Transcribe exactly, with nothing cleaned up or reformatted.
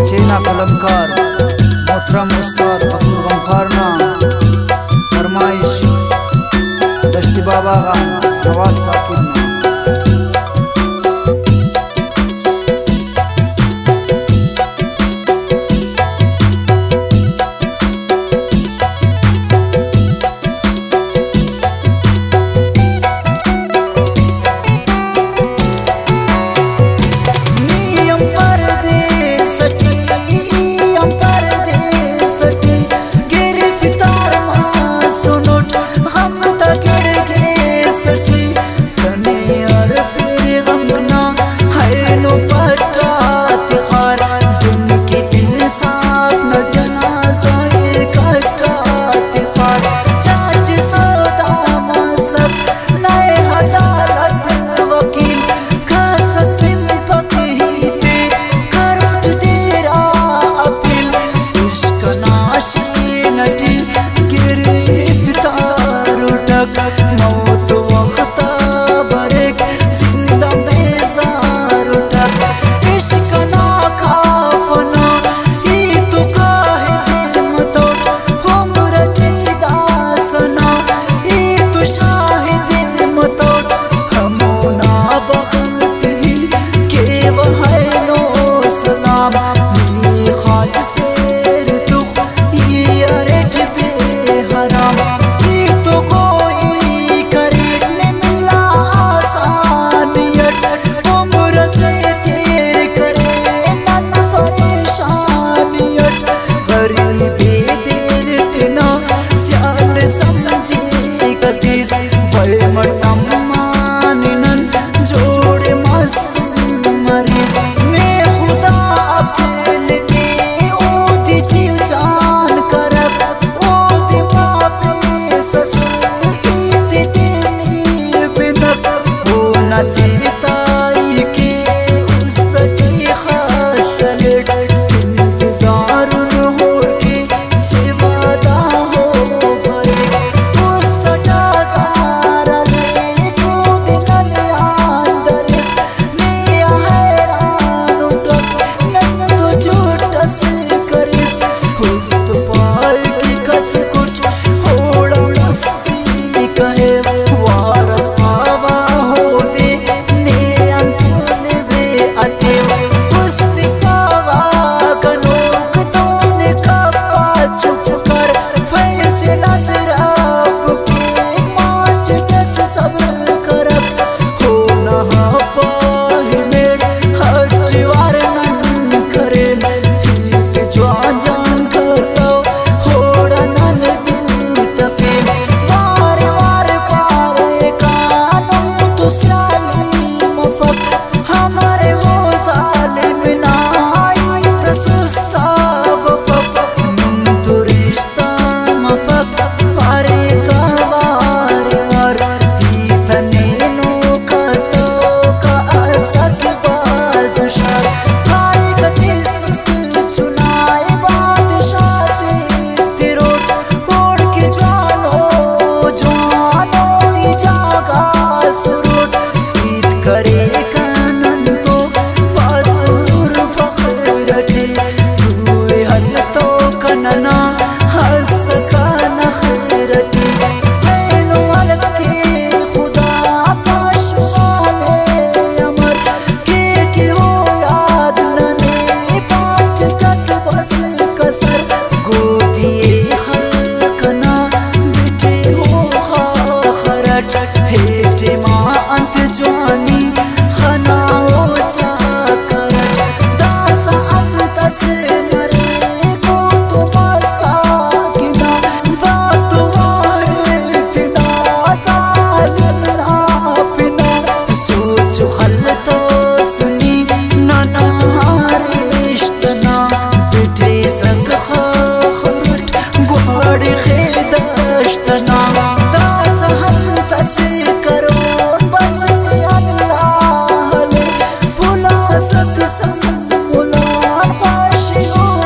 چین آ قلمکار محترم استاد غفور غمخوار نا فرمائش، دشت بابا غان نواز ثاقب نا۔ نی ہم پردیس ٹی، ای ہم پردیس ٹی، گرفتار مسنٹ غم تا گڑگیس ٹی۔ کنے ہر فرے غم نا اینو پٹ آ تخار، دن کہ انصاف نا جنازہ ءِ کٹ آ تخار۔ جج سودا مسک نئے عدالت وکیل، کس اس پنپک ہیت ءِ کروٹ دیر آ اپیل۔ عشق نا شین ٹی گرفتار اٹک، موت وخت آ بریک، زندہ بیزار اٹک۔ عشق نا کافنا ای تو کاہدے متوٹ، عمر ٹی داسنا ای تو شاہدے متوٹ۔ ہمونا بخت ای کیوہ اینو سلام، نی خواجہ سیر تخ ای اریٹ بے حرام۔ ای تو گوئی کریٹ نے ملا آسانی اٹ، عمر سے تیر کرے نن فریشانی اٹ۔ غریبی دیر تینا سیال سمجھے عزیز، وے مڑ تمان نن جوڑ مس مریض۔ نے خدا اکیل کے اودے جیو جان کرک، اودے واپس اسل ایتے تینی بنک۔ اونا چیتائی کے است ٹی خلک، انتظار ہن ہور کے چہ وعدہ ہو بریک۔ است ٹا زار ہلیک اودے ننے آن درس، نے آ حیران اٹک نن تو جھٹ اس کریس۔ است پائے کہ کس کٹ اوڑا مستی کرے، وارس پاوا ہودے نے انتون بے اتیو۔ است پاوا گنوک تون کپا چپ کر، فیصلہ سراب کے ماچ ٹس صبر کرک۔ اونا پاہمیر ہٹ وار نن کرین، ہیت جوان جان کرتو اوڑا نن دو تفین۔ وار وار پارے کانم تو سیالی مفک، ہمارے وہ ظالم نا ہیت سستا بفک۔ نم تو رشتہ مفک پارے کا وار وار، ہیت نینو کتو کا ارزک باز شار۔ پارے کا تسٹ چنائے بادشاہ سے تروٹ، اوڑکہ جوانو جوانو ای جاگہ سروٹ۔ ہیت کرے کا نن تو بہادر فخر ٹی، دوئے ہلتو کا ننا ہسکا نخر ٹی۔ اینو ہلک تے خدا پاش والے امر کے کہ او یاد ننے پاٹ کت بس کسر۔ گودی خلق نا بٹے او خاخر اٹ، ہیٹے ما انت جوانی خنا او چاکر اٹ۔ داسہ انت اسے مریک او تو مساکنا، بات واہے تینا ظالم نا پنا۔ سوچ خلتوس نی ننا رشتہ نا، بٹیسک خاخر اٹ گواڑخ دشت نا۔ داسہ انت اسے کرون بس اللہ لے، پلاسک سمولان خوشی او